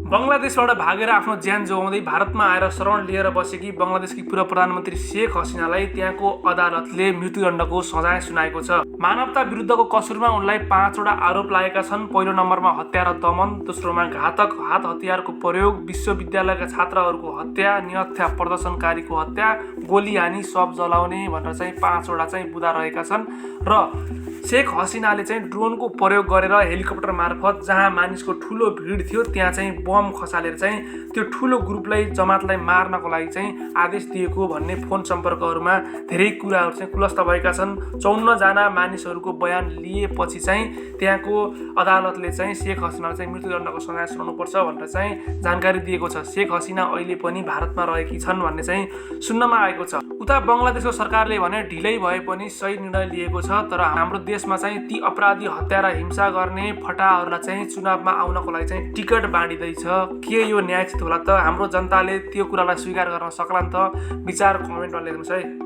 बङ्गलादेशबाट भागेर आफ्नो ज्यान जोगाउँदै भारतमा आएर शरण लिएर बसेकी बङ्गलादेशकी पूर्व प्रधानमन्त्री शेख हसिनालाई त्यहाँको अदालतले मृत्युदण्डको सजाय सुनाएको छ। मानवता विरुद्धको कसुरमा उनलाई 5 वटा आरोप लागेका छन्। पहिलो नम्बरमा हत्या र दमन, दोस्रोमा घातक हात हतियारको प्रयोग, विश्वविद्यालयका छात्राहरूको हत्या, निहत्था प्रदर्शनकारीको हत्या, गोली हानी शव जलाउने भनेर चाहिँ 5 वटा चाहिँ बुँदा रहेका छन्। र शेख हसिनाले चाहिँ ड्रोनको प्रयोग गरेर हेलिकप्टर मार्फत जहाँ मानिसको ठुलो भिड थियो त्यहाँ चाहिँ बम खसालेर चाहिँ त्यो ठुलो ग्रुपलाई जमातलाई मार्नको लागि चाहिँ आदेश दिएको भन्ने फोन सम्पर्कहरूमा धेरै कुराहरू चाहिँ खुलस्त भएका छन्। 54 जना मानिसहरूको बयान लिएपछि चाहिँ त्यहाँको अदालतले चाहिँ शेख हसिनालाई चाहिँ मृत्युदण्डको सजाय सुनाउनुपर्छ भनेर चाहिँ जानकारी दिएको छ। शेख हसिना अहिले पनि भारतमा रहेकी छन् भन्ने चाहिँ सुन्नमा आएको छ। उता बङ्गलादेशको सरकारले भने ढिलै भए पनि सही निर्णय लिएको छ, तर हाम्रो देशमा चाहिँ ती अपराधी, हत्या र हिंसा गर्ने फटाहरूलाई चाहिँ चुनावमा आउनको लागि चाहिँ टिकट बाँडिँदैछ। के यो न्यायोचित होला त? हाम्रो जनताले त्यो कुरालाई स्वीकार गर्न सक्लान् त? विचार कमेन्टमा लेख्नुहोस् है।